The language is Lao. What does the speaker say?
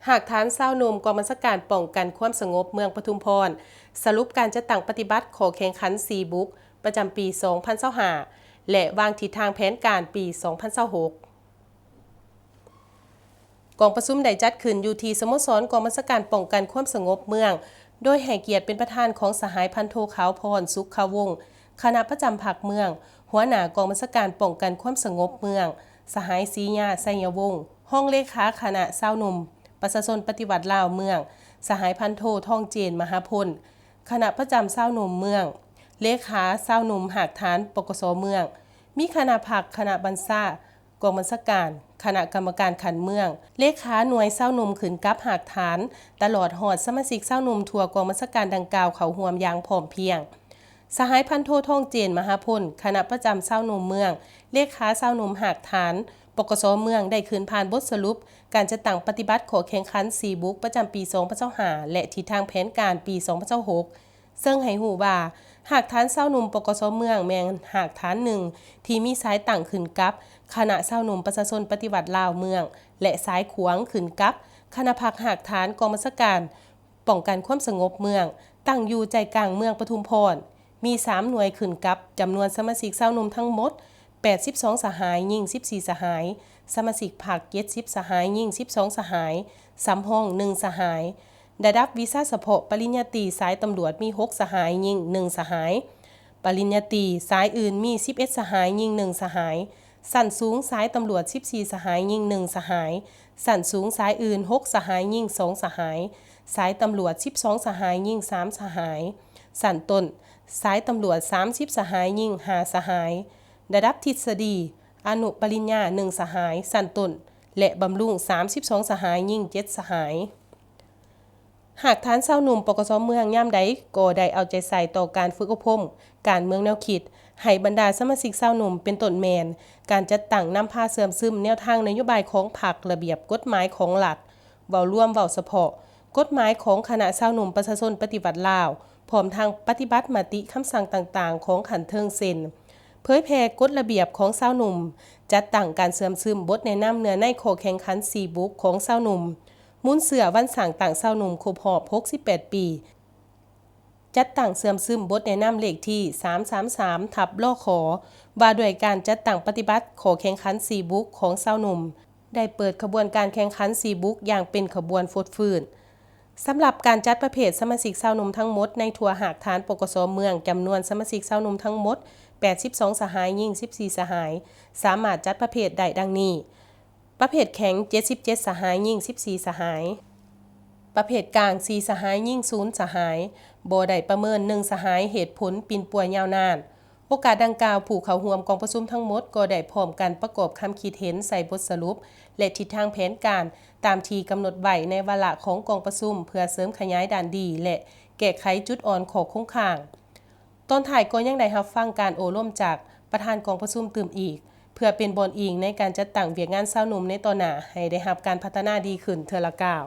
ຮາກຖານຊາວໜຸ່ມກອງບັນຊາການປ້ອງກັນຄວາມສະຫງົບເມືອງປະທຸມພອນ ສະຫຼຸບການຈັດຕັ້ງປະຕິບັດຂໍ້ແຂ່ງຂັນສີ່ບຸກ ປະຈຳປີສອງພັນຊາວຫ້າ ແລະ ວາງທິດທາງແຜນການປີສອງພັນຊາວຫົກ. ກອງປະຊຸມໄດ້ຈັດຂຶ້ນຢູ່ທີ່ສະໂມສອນກອງບັນຊາການປ້ອງກັນຄວາມສະຫງົບເມືອງ ໂດຍໃຫ້ກຽດເປັນປະທານຂອງສະຫາຍພັນໂທ ຂາວພອນ ສຸກຂະວົງ ຄະນະປະຈຳພັກເມືອງ, ຫົວໜ້າກອງບັນຊາການປ້ອງກັນຄວາມສະຫງົບເມືອງ, ສະຫາຍ ສີຍາ ໄຊຍະວົງ ຮອງເລຂາຄະນະຊາວໜຸ່ມປະຊາຊົນປະຕິວັດລາວເມືອງ, ສະຫາຍພັນໂທ ທອງເຈນ ມະຫາພົນ ຄະນະປະຈຳຊາວໜຸ່ມເມືອງ, ເລຂາຊາວໜຸ່ມຮາກຖານ ປກສ ເມືອງ, ມີຄະນະພັກ, ຄະນະບັນຊາ, ກອງບັນຊາການ, ຄະນະກຳມະການຂັ້ນເມືອງ, ເລຂາໜ່ວຍຊາວໜຸ່ມຂຶ້ນກັບຮາກຖານ, ຕະຫຼອດຮອດສະມາຊິກຊາວໜຸ່ມທົ່ວກອງບັນຊາການດັ່ງກ່າວເຂົ້າຮ່ວມຢ່າງພ້ອມພຽງ. ສະຫາຍພັນໂທ ທອງເຈນ ມະຫາພົນ ຄະນະປະຈຳຊາວໜຸ່ມເມືອງ, ເລຂາຊາວໜຸ່ມຮາກຖານ ປກສ ເມືອງ ໄດ້ຂຶ້ນຜ່ານບົດສະຫຼຸບການຈັດຕັ້ງປະຕິບັດຂໍ້ແຂ່ງຂັນສີ່ບຸກ ປະຈຳປີສອງພັນຊາວຫ້າ ແລະ ທິດທາງແຜນການປີສອງພັນຊາວຫົກ ເຊິ່ງໃຫ້ຮູ້ວ່າ ຮາກຖານຊາວໜຸ່ມ ປກສ ເມືອງ ແມ່ນຮາກຖານໜຶ່ງທີ່ມີສາຍຕັ້ງຂຶ້ນກັບຄະນະຊາວໜຸ່ມປະຊາຊົນປະຕິວັດລາວເມືອງ ແລະ ສາຍຂວາງຂຶ້ນກັບຄະນະພັກຮາກຖານກອງບັນຊາການປ້ອງກັນຄວາມສະຫງົບເມືອງ ຕັ້ງຢູ່ໃຈກາງເມືອງປະທຸມພອນ, ມີສາມໜ່ວຍຂຶ້ນກັບ, ຈຳນວນສະມາຊິກຊາວໜຸ່ມທັງໝົດ ແປດສິບສອງສະຫາຍ, ຍິງສິບສີ່ສະຫາຍ, ສະມາຊິກພັກເຈັດສິບສະຫາຍ, ຍິງສິບສອງສະຫາຍ, ສຳຮອງໜຶ່ງສະຫາຍ. ລະດັບວິຊາສະເພາະປະລິນຍາຕີສາຍຕຳຫຼວດມີຫົກສະຫາຍ, ຍິງໜຶ່ງສະຫາຍ, ປະລິນຍາຕີສາຍອື່ນມີສິບເອັດສະຫາຍ, ຍິງໜຶ່ງສະຫາຍ, ຊັ້ນສູງສາຍຕຳຫຼວດສິບສີ່ສະຫາຍ, ຍິງໜຶ່ງສະຫາຍ, ຊັ້ນສູງສາຍອື່ນຫົກສະຫາຍ, ຍິງສອງສະຫາຍ, ສາຍຕຳຫຼວດສິບສອງສະຫາຍ, ຍິງສາມສະຫາຍ, ຊັ້ນຕົ້ນສາຍຕຳຫຼວດສາມສິບສະຫາຍ, ຍິງຫ້າສະຫາຍ, ລະດັບທິດສະດີອະນຸປະລິນຍາໜຶ່ງສະຫາຍ, ຊັ້ນຕົ້ນ ແລະ ບຳລຸງສາມສິບສອງສະຫາຍ, ຍິງເຈັດສະຫາຍ. ຮາກຖານຊາວໜຸ່ມ ປກສ ເມືອງ ຍາມໃດກໍໄດ້ເອົາໃຈໃສ່ຕໍ່ການຝຶກອົບຮົມການເມືອງແນວຄິດ ໃຫ້ບັນດາສະມາຊິກຊາວໜຸ່ມ ເປັນຕົ້ນແມ່ນການຈັດຕັ້ງນຳພາເຊື່ອມຊຶມແນວທາງນະໂຍບາຍຂອງພັກ, ລະບຽບກົດໝາຍຂອງລັດ ເວົ້າລວມ, ເວົ້າສະເພາະ, ກົດໝາຍຂອງຄະນະຊາວໜຸ່ມປະຊາຊົນປະຕິວັດລາວ, ພ້ອມທັງປະຕິບັດມະຕິຄຳສັ່ງຕ່າງໆຂອງຂັ້ນເທິງ ເຊັ່ນ ເຜີຍແຜ່ກົດລະບຽບຂອງຊາວໜຸ່ມ, ຈັດຕັ້ງການເຊື່ອມຊຶມບົດແນະນຳເນື້ອໃນຂໍ້ແຂ່ງຂັນສີ່ບຸກຂອງຊາວໜຸ່ມ, ມູນເຊື້ອວັນສ້າງຕັ້ງຊາວໜຸ່ມຄົບຮອບຫົກສິບແປດປີ, ຈັດຕັ້ງເຊື່ອມຊຶມບົດແນະນຳເລກທີສາມສາມສາມ ທັບ ລຂ ວ່າດ້ວຍການຈັດຕັ້ງປະຕິບັດຂໍ້ແຂ່ງຂັນສີ່ບຸກຂອງຊາວໜຸ່ມ, ໄດ້ເປີດຂະບວນການແຂ່ງຂັນສີ່ບຸກຢ່າງເປັນຂະບວນຟົດຟື້ນ. ສຳລັບການຈັດປະເພດສະມາຊິກຊາວໜຸ່ມທັງໝົດໃນທົ່ວຮາກຖານ ປກສ ເມືອງ ຈຳນວນສະມາຊິກຊາວໜຸ່ມທັງໝົດແປດສິບສອງສະຫາຍ, ຍິງສິບສີ່ສະຫາຍ, ສາມາດຈັດປະເພດໄດ້ດັ່ງນີ້: ປະເພດແຂງ ເຈັດສິບເຈັດສະຫາຍ, ຍິງສິບສີ່ສະຫາຍ, ປະເພດກາງ ສີ່ສະຫາຍ, ຍິງສູນສະຫາຍ, ບໍ່ໄດ້ປະເມີນ ໜຶ່ງສະຫາຍ, ເຫດຜົນປິ່ນປົວຍາວນານ. ໂອກາດດັ່ງກ່າວ, ຜູ້ເຂົ້າຮ່ວມກອງປະຊຸມທັງໝົດກໍໄດ້ພ້ອມກັນປະກອບຄຳຄິດເຫັນໃສ່ບົດສະຫຼຸບ ແລະ ທິດທາງແຜນການ ຕາມທີ່ກຳນົດໄວ້ໃນວາລະຂອງກອງປະຊຸມ ເພື່ອເສີມຂະຫຍາຍດ້ານດີ ແລະ ແກ້ໄຂຈຸດອ່ອນຂໍ້ຄົງຄ້າງ. ຕອນທ້າຍກໍຍັງໄດ້ຮັບຟັງການໂອ້ລົມຈາກປະທານກອງປະຊຸມຕື່ມອີກ, ເພື່ອເປັນບ່ອນອີງໃນການຈັດຕັ້ງວຽກງານຊາວໜຸ່ມໃນຕໍ່ໜ້າ ໃຫ້ໄດ້ຮັບການພັດທະນາດີຂຶ້ນເທື່ອລະກ້າວ.